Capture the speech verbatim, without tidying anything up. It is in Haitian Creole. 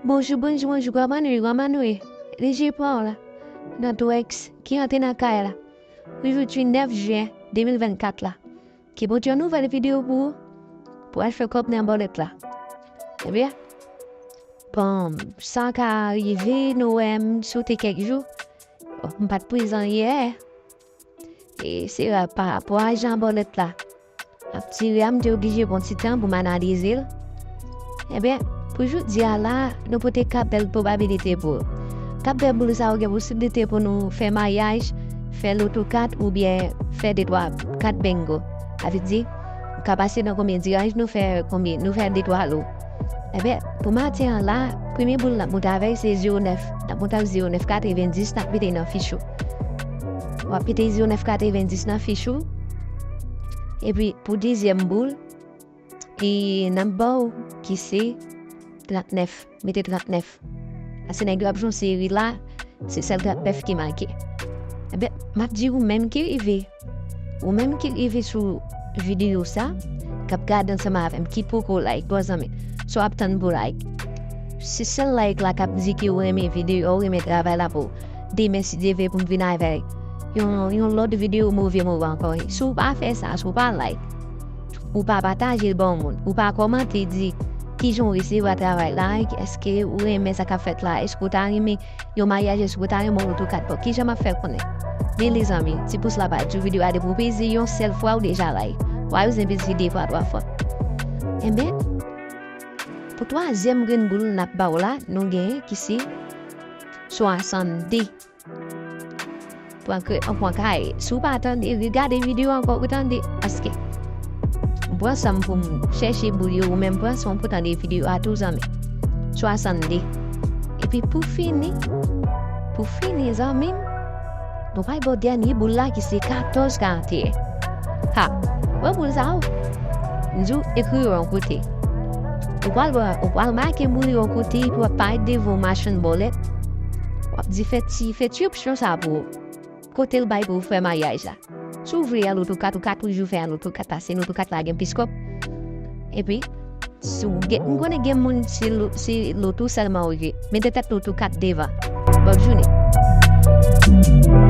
Bonjou, bonjou, bonjou, kòman nou ye, kòman nou ye? Leje pa w la, nan Twex, ki antre nan kay la. Pou jodi nèf jen de mil vennkat la. Ki pote yon nouvèl videyo pou ou, pou al fè kòb nan bòlèt la. Ebyen, bon, sa ka rive, nou wè m sote kèk jou. Bon, m pa t prezan yè. E se pa rapò a jan bòlèt la ap tire a, m te oblije pran ti tan pou m analize l. Ebyen, pou jodi a la, nou pote kat bèl pwobabilite pou ou. Kat bèl boul sa yo gen posiblite pou nou fè maryaj, fè loto kat oubyen fè de twa kat bengo. Sa vle di, ou ka pase nan konbyen tiraj, nou fè konbyen, nou fè de twa lo. Ebyen, pou maten an la, premye boul n ap monte avè l se zewo nèf. N ap monte ak zewo nèf katrevendis, n ap mete nan fich ou. W ap mete zewo nèf katrevendis nan fich ou. Epi, pou dezyèm boul, e n ap ba w ki se trannèf. Mete trannèf. Paske nèg yo ap jwe yon seri la, se sèl trannèf ki make. Ebyen, m ap di ou menm ki rive. Ou menm ki rive sou videyo sa, k ap gade ansanm avè m, ki poko like, bon zanmi, sa w ap tann pou like. Se sèl like la k ap di ke ou renmen videyo, ou renmen travay la pou demen, si Dye vle, pou m vin avèk yon, yon lòt videyo move move ankò. Si w pa fè sa, si w pa like, ou pa pataje l ba yon moun, ou pa kòmante, di kijan w resevwa travay la, èske ou renmen sa k ap fèt la, èske w ta renmen yon maryaj, èske w ta renmen yon loto kat? Bon, kijan m ap fè konnen? Men lezanmi, ti pous la pa di w videyo a depi w peze yon sèl fwa ou deja like. W a yo zen peze de fwa, twa fwa. Enben, pou twazyèm grenn boul n ap ba w la, nou genyen ki se swasannde. Pran kre, pran kaye. Si w pa tande, regade videyo ankò pou tande. Paske m pran san m pou m chèche boul yo, ou menm pran san w pou tande videyo a tou, zanmi. Swasannde. Epi pou fini, pou fini, zanmi m, nou pral ba w dènye boul la ki se katòz karanteyen. Ha! Wè boul sa ou? M di w, ekri yo yon kote. Ou pral wè, ou pral make boul yo yon kote, epi w ap parèt devan yon machann bòlèt. W ap di, fè ti, fè ti opsyon sa pou ou. Kote l bay pou w fè maryaj la. Si w vle yon loto kat, ou ka toujou fè yon loto kat, paske loto kat la gen plis kòb. Epi, si w gen, m konnen gen moun se lo-, se loto sèlman ou vle. Mete tèt loto kat devan. Bòn jounen.